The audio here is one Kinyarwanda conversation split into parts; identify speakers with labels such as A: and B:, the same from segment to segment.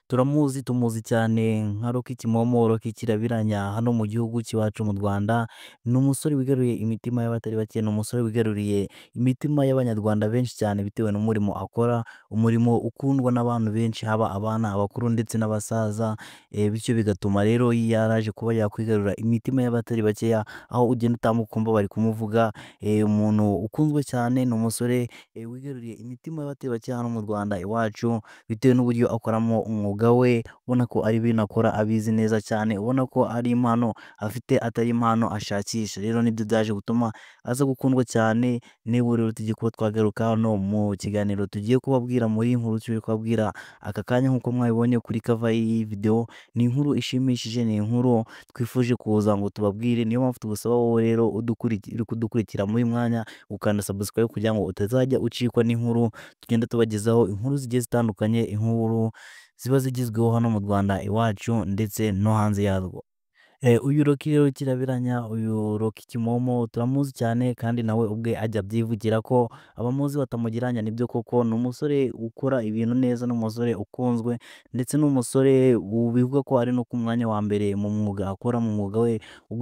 A: Turamuzi, tumuzi cyane nka Rocky Kimomo, Rocky Kirabiranya hano mu gihugu cy'iwacu mu Rwanda. Ni umusore wigaruriye imitima y'abatari bake, ni umusore wigaruriye imitima y'Abanyarwanda benshi cyane bitewe n'umurimo akora, umurimo ukundwa n'abantu benshi, haba abana, abakuru ndetse n'abasaza. Bityo bigatuma rero yaraje kuba yakwigarurira imitima y'abatari bakeya, aho ugenda utambuka ukumva bari kumuvuga. Umuntu ukunzwe cyane, ni umusore wigaruriye imitima y'abatari bake hano mu Rwanda iwacu, bitewe n'uburyo akoramo umwuga we, ubona ko ari ibintu akora abizi neza cyane, ubona ko ari impano afite, atari impano ashakisha. Rero nibyo byaje gutuma aza gukundwa cyane. Niba rero tugiye kuba twagaruka hano mu kiganiro tugiye kubabwira, muri iyi nkuru turi kubabwira aka kanya, nk'uko mwabibonye kuri cover y'iyi video, ni inkuru ishimishije, ni inkuru twifuje kuza ngo tubabwire. Niyo mpamvu tugusaba wowe rero uri kudukurikira muri uyu mwanya ukanda subscribe kugira ngo utazajya ucikwa n'inkuru tugenda tubagezaho, inkuru zigiye zitandukanye, inkuru ziba zigezweho hano mu Rwanda iwacu ndetse no hanze yarwo. Uyu Rocky rero Kirabiranya, uyu Rocky Kimomo turamuzi cyane, kandi nawe ubwe ajya abyivugira ko abamuzi batamugereranya. Nibyo koko, ni umusore ukora ibintu neza, ni umusore ukunzwe, ndetse n'umusore bivuga ko ari no ku mwanya wa mbere mu mwuga akora, mu mwuga we wo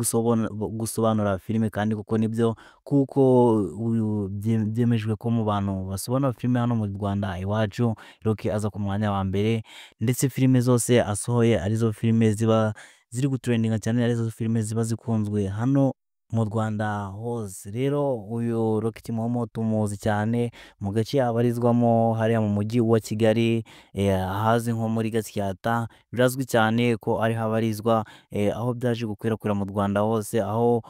A: gusobanura filime. Kandi kuko nibyo, kuko uyu byemejwe ko mu bantu basobanura filime hano mu Rwanda iwacu, Rocky aza ku mwanya wa mbere, ndetse filime zose asohoye arizo filime ziba ziri gutrendinga cyane, arizo filime ziba zikunzwe hano mu Rwanda hose. Rero uyu Rocky Kimomo tumuzi cyane mu gace abarizwamo hariya mu mujyi wa Kigali, ahazwi nko muri Gatsata. Birazwi cyane ko ariho abarizwa, aho byaje gukwirakwira mu Rwanda hose, aho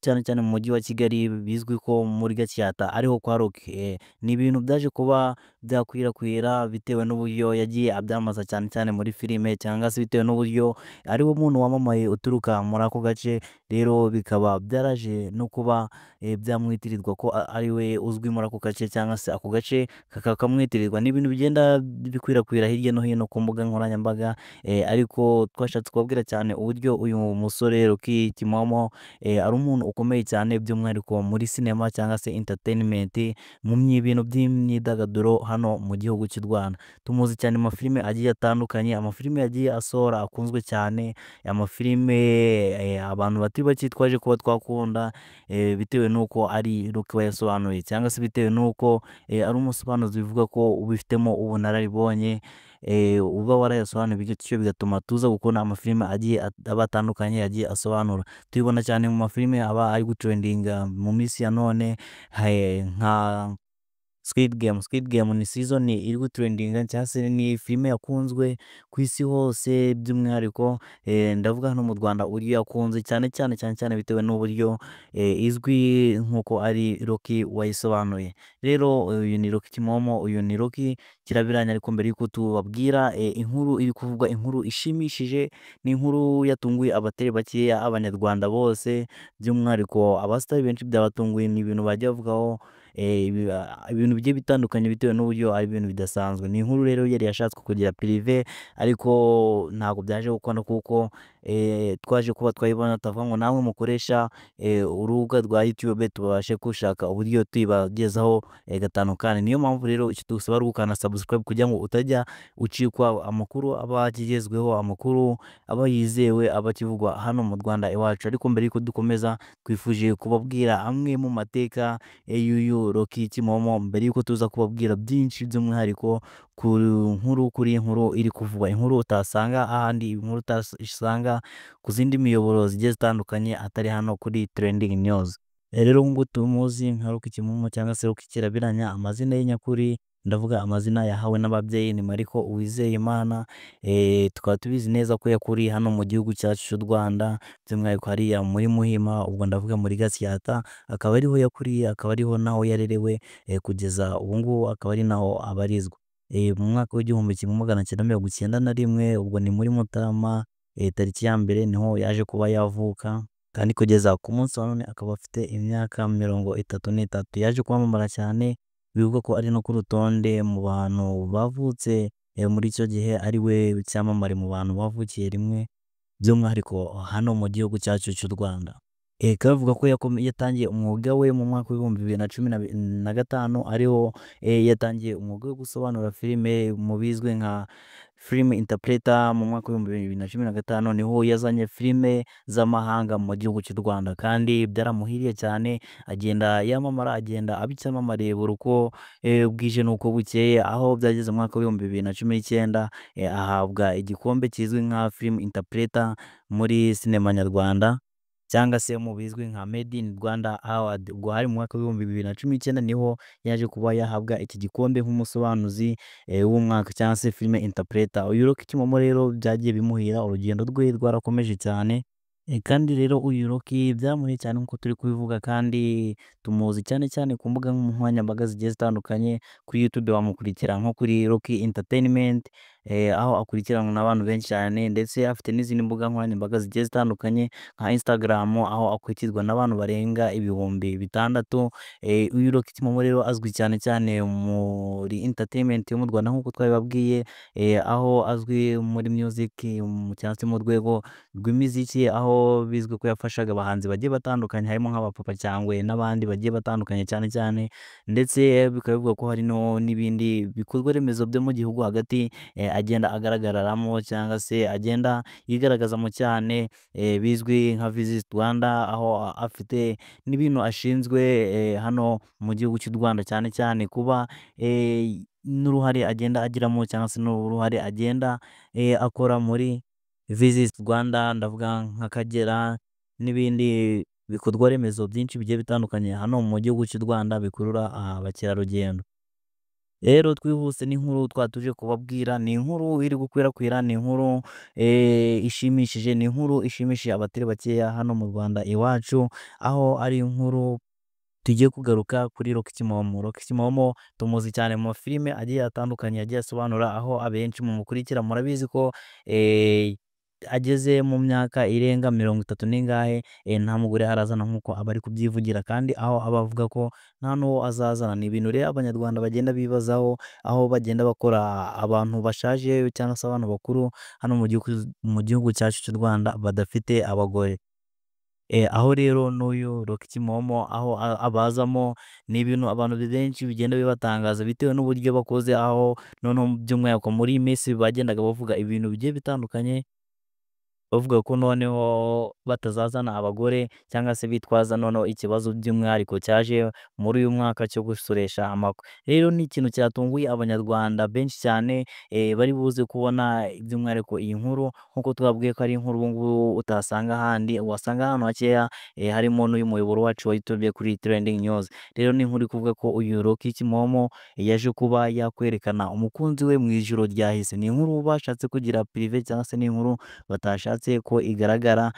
A: cyane cyane mu mujyi wa Kigali bizwi ko muri Gatsata ariho kwa Rocky. Ni ibintu byaje kuba byakwirakwira bitewe n'uburyo yagiye abyamamaza cyane cyane muri filime, cyangwa se bitewe n'uburyo ari we muntu wamamaye uturuka muri ako gace. Rero bikaba byaraje no kuba byamwitirirwa ko ari we uzwi muri ako gace, cyangwa se ako gace kakaba kamwitirirwa. Ni ibintu bigenda bikwirakwira hirya no hino ku mbuga nkoranyambaga, ariko twashatse kubabwira cyane uburyo uyu musore Rocky Kimomo ari umuntu ukomeye cyane, by'umwihariko muri sinema cyangwa se entertainment, mu bintu by'imyidagaduro hano mu gihugu cy'u Rwanda. Tumuzi cyane mu mafilime agiye atandukanye, amafilime yagiye asohora akunzwe cyane, amafilime abantu batari bake twaje kuba twakunda bitewe n'uko ari Rocky wayasobanuye, cyangwa se bitewe n'uko ari umusobanuzi bivuga ko ubifitemo ubunararibonye, uba warayasobanuye, bityo bigatuma tuza gukunda amafilime agiye aba atandukanye yagiye asobanura. Tubibona cyane mu mafilime aba ari gutrendinga mu minsi ya none nka Squid Game. Squid Game ni season iri gutrendinga, cyangwa se ni filime yakunzwe ku isi hose, by'umwihariko ndavuga hano mu Rwanda uburyo yakunze cyane cyane cyane cyane bitewe n'uburyo izwi nk'uko ari Rocky wayisobanuye. Rero uyu ni Rocky Kimomo, uyu ni Rocky Kirabiranya. Ariko mbere y'uko tubabwira inkuru iri kuvugwa, inkuru ishimishije, ni inkuru yatunguye abatari bakeya, Abanyarwanda bose, by'umwihariko abasitari benshi byabatunguye. Ni ibintu bajya bavugaho ibintu bigiye bitandukanye bitewe n'uburyo ari ibintu bidasanzwe. Ni inkuru rero yari yashatswe kugira privé, ariko ntabwo byaje gukunda, kuko twaje kuba twayibona, tukavuga ngo namwe mukoresha urubuga rwa YouTube tubashe gushaka uburyo tuyibagezaho gatanu kane. Niyo mpamvu rero icyo tugusaba ari ugukanda subscribe kugira ngo utajya ucikwa amakuru aba akigezweho, amakuru aba yizewe, aba akivugwa hano mu Rwanda iwacu. Ariko mbere y'uko dukomeza, twifuje kubabwira amwe mu mateka y'uyu Rocky Kimomo, mbere y'uko tuza kubabwira byinshi by'umwihariko ku nkuru, kuri iyi nkuru iri kuvugwa, inkuru utasanga ahandi, inkuru utasanga ku zindi miyoboro zigiye zitandukanye atari hano kuri Trending News. Rero nk'uko tumuzi nka Rocky Kimomo cyangwa se Rocky Kirabiranya, amazina ye nyakuri, ndavuga amazina yahawe n'ababyeyi, ni Mariko Uwizeyimana. Tukaba tubizi neza ko yakuriye hano mu gihugu cyacu cy'u Rwanda, by'umwihariko hariya muri Muhima, ubwo ndavuga muri Gatsata, akaba ariho yakuriye, akaba ariho naho yarerewe kugeza ubu ngubu, akaba ari naho abarizwa. Mu mwaka w'1991, ubwo ni muri Mutarama tariki ya 1, niho yaje kuba yavuka, kandi kugeza ku munsi wa none akaba afite imyaka 33. Yaje kwamamara cyane, bivugwa ko ari no ku rutonde mu bantu bavutse muri icyo gihe, ari we cyamamare mu bantu bavukiye rimwe, by'umwihariko hano mu gihugu cyacu cy'u Rwanda. Ikaba bivuga ko yatangiye umwuga we mu mwaka w'2015, ariho yatangiye umwuga wo gusobanura filime mu bizwi nka Film Interpreter mu mwaka w'2015, niho yazanye filime z'amahanga mu gihugu cy'u Rwanda, kandi byaramuhiriye cyane, agenda yamamara, agenda aba icyamamare buri uko bwije n'uko bukeye, aho byageze mu mwaka w'2019 ahabwa igikombe kizwi nka Film Interpreter muri sinema nyarwanda, cyangwa se mu bizwi nka Made in Rwanda Award. Ubwo hari mu mwaka w'2019 niho yaje kuba yahabwa iki gikombe nk'umusobanuzi w'umwaka cyangwa se Film Interpreter. Uyu Rocky Kimomo rero byagiye bimuhira, urugendo rwe rwarakomeje cyane. Kandi rero uyu Rocky byamuhiye cyane nk'uko turi kubivuga, kandi tumuzi cyane cyane ku mbuga nkoranyambaga zigiye zitandukanye. Kuri YouTube wamukurikira nko kuri Rocky Entertainment, aho akurikiranwa n'abantu benshi cyane, ndetse afite n'izindi mbuga nkoranyambaga zigiye zitandukanye nka Instagram, aho akurikirwa n'abantu barenga 6000. Uyu Rocky Kimomo rero azwi cyane cyane muri entertainment yo mu Rwanda nk'uko twabibabwiye, aho azwi muri music cyangwa se mu rwego rw'imiziki, aho bizwi ko yafashaga abahanzi bagiye batandukanye harimo nk'aba Papa Cyangwe n'abandi bagiye batandukanye cyane cyane, ndetse bikaba bivugwa ko hari n'ibindi bikorwa remezo byo mu gihugu hagati agenda agaragaramo cyangwa se agenda yigaragazamo cyane, bizwi nka Visit Rwanda, aho afite n'ibintu ashinzwe hano mu gihugu cy'u Rwanda, cyane cyane kuba n'uruhare agenda agiramo cyangwa se n'uruhare agenda akora muri Visit Rwanda, ndavuga nk'Akagera n'ibindi bikorwa remezo byinshi bigiye bitandukanye hano mu gihugu cy'u Rwanda bikurura abakerarugendo. Rero twihuse n'inkuru twatuje kubabwira, ni inkuru iri gukwirakwira, ni inkuru ishimishije, ni inkuru ishimishije abatari bakeya hano mu Rwanda iwacu, aho ari inkuru tugiye kugaruka kuri Rocky Kimomo. Rocky Kimomo tumuzi cyane mu mafilime agiye atandukanye agiye asobanura, aho abenshi mumukurikira murabizi ko ageze mu myaka irenga 30 n'ingahe, nta mugore arazana nk'uko aba ari kubyivugira, kandi aho aba avuga ko nta n'uwo azazana. Ni ibintu rero abanyarwanda bagenda bibazaho, aho bagenda bakora abantu bashaje cyangwa se abantu bakuru hano mu gihugu cyacu cy'u Rwanda badafite abagore. Aho rero n'uyu Rocky Kimomo aho abazamo, ni ibintu abantu benshi bigenda bibatangaza bitewe n'uburyo bakoze, aho noneho by'umwihariko muri iyi minsi bagendaga bavuga ibintu bigiye bitandukanye, bavuga ko noneho batazazana abagore cyangwa se bitwaza noneho ikibazo by'umwihariko cyaje muri uyu mwaka cyo gusoresha amakwe. Rero ni ikintu cyatunguye abanyarwanda benshi cyane, bari buze kubona by'umwihariko iyi nkuru, nk'uko twabwiye ko ari inkuru ubu ngubu utasanga ahandi, wasanga ahantu hakeya, harimo n'uyu muyoboro wacu wa YouTube kuri Trending News. Rero ni inkuru iri kuvuga ko uyu Rocky Kimomo yaje kuba yakwerekana umukunzi we mu ijoro ryahise. Ni inkuru bashatse kugira privé cyangwa se ni inkuru batashatse ko igaragara,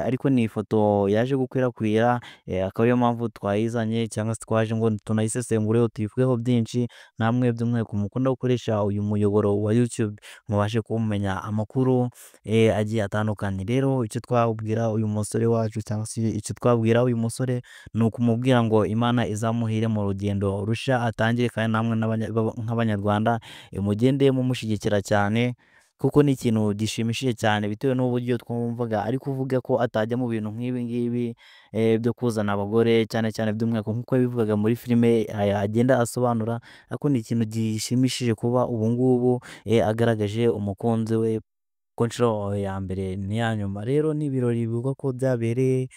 A: ariko ni ifoto yaje gukwirakwira, akaba ariyo mpamvu twayizanye cyangwa se twaje ngo tunayisesengureho tuyivugeho byinshi, namwe by'umwihariko mukunda gukoresha uyu muyoboro wa YouTube mubashe kumenya amakuru agiye atandukanye. Rero icyo twabwira uyu musore wacu cyangwa se icyo twabwira uyu musore ni ukumubwira ngo Imana izamuhire mu rugendo rushya atangire, kandi namwe nk'abanyarwanda mugende mumushyigikira cyane, kuko ni ikintu gishimishije cyane bitewe n'uburyo twumvaga ari kuvuga ko atajya mu bintu nk'ibi ngibi byo kuzana abagore, cyane cyane by'umwihariko nk'uko yabivugaga muri filime agenda asobanura, ariko ni ikintu gishimishije kuba ubu ngubu agaragaje umukunzi we ku nshuro ya mbere n'iya nyuma. Rero ni ibirori bivugwa ko byabereye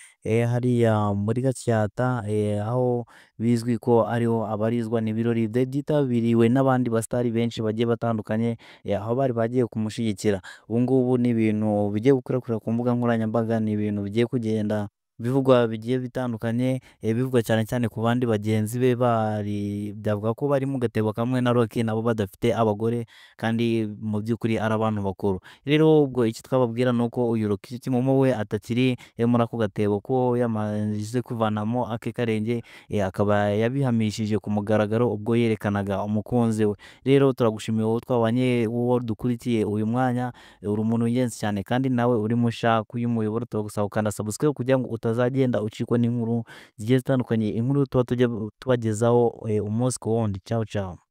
A: hariya muri Gatsata, aho bizwi ko ariho abarizwa. Ni ibirori byari byitabiriwe n'abandi basitari benshi bagiye batandukanye, aho bari bagiye kumushyigikira. Ubu ngubu ni ibintu bigiye gukwirakwira ku mbuga nkoranyambaga, ni ibintu bigiye kugenda bivugwa bigiye bitandukanye, bivugwa cyane cyane ku bandi bagenzi be bari byavuga ko bari mu gatebo kamwe na Rocky, nabo badafite abagore kandi mu by'ukuri ari abantu bakuru. Rero ubwo icyo twababwira ni uko uyu Rocky Kimomo we atakiri muri ako gatebo, ko yamaze kuvanamo ake karenge, akaba yabihamishije ku mugaragaro ubwo yerekanaga umukunzi we. Rero turagushimiye wowe twabanye, wowe dukurikiye uyu mwanya, uri umuntu w'ingenzi cyane, kandi nawe uri musha k'uyu muyoboro turagusaba gukanda subscribe kugira ngo utazagenda ucikwa n'inkuru zigiye zitandukanye, inkuru tuba tujya tubagezaho umunsi ku wundi. Ciao ciao.